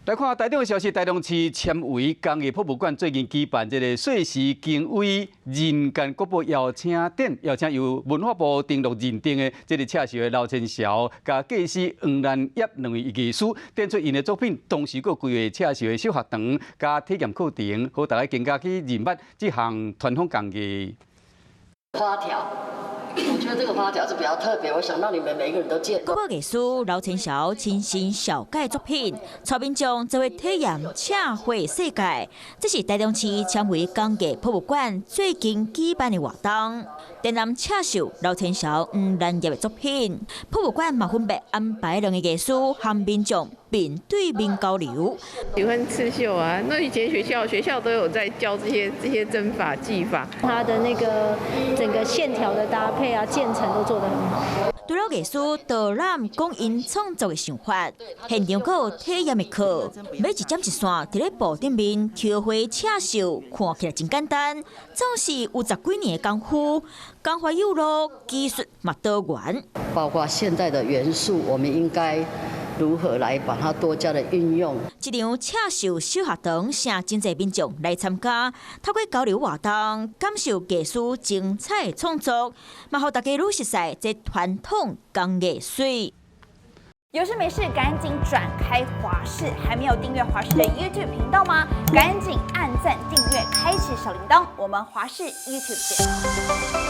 來看台中的消息，台中市纖維工藝博物館最近舉辦這個歲時經緯人間國寶邀請展，邀請由文化部登錄認定的這個刺繡的劉千祥，佮技師黃蘭葉兩位藝師，展出𪜶的作品，同時閣規劃刺繡的小學堂佮體驗課程，予大家更加去認捌這項傳統工藝。花條。我覺得這個花條是比較特別，我想讓你們每一個人都見。國寶藝師劉千祥親身小改作品，帶民眾做伙體驗刺繪世界。這是台中市纖維工藝博物館最近舉辦的活動，展覽刺繡劉千祥、黃蘭葉的作品。博物館嘛分別安排兩个藝師和民眾面對面交流。喜歡刺繡啊，那以前學校都有在教這些針法技法。它的那個整個線條的搭配啊，漸層都做得很好。除了藝師導覽講𪜶創作的想法，現場閣有體驗的課，欲一針一線佇咧布頂面挑花刺繡，看起來真簡單，總是有十幾年的功夫，工法有路，技術嘛多元。包括現代的元素，我們應該如何來把它多加的運用？這場刺繡小學堂，請真濟民眾來參加，透過交流活動，感受藝師精彩創作，嘛予大家愈熟悉這傳統工藝媠。有事沒事趕緊轉開華視，還沒有訂閱華視的 YouTube 頻道嗎？趕緊按讚訂閱，開啟小鈴鐺，我們華視 YouTube 見。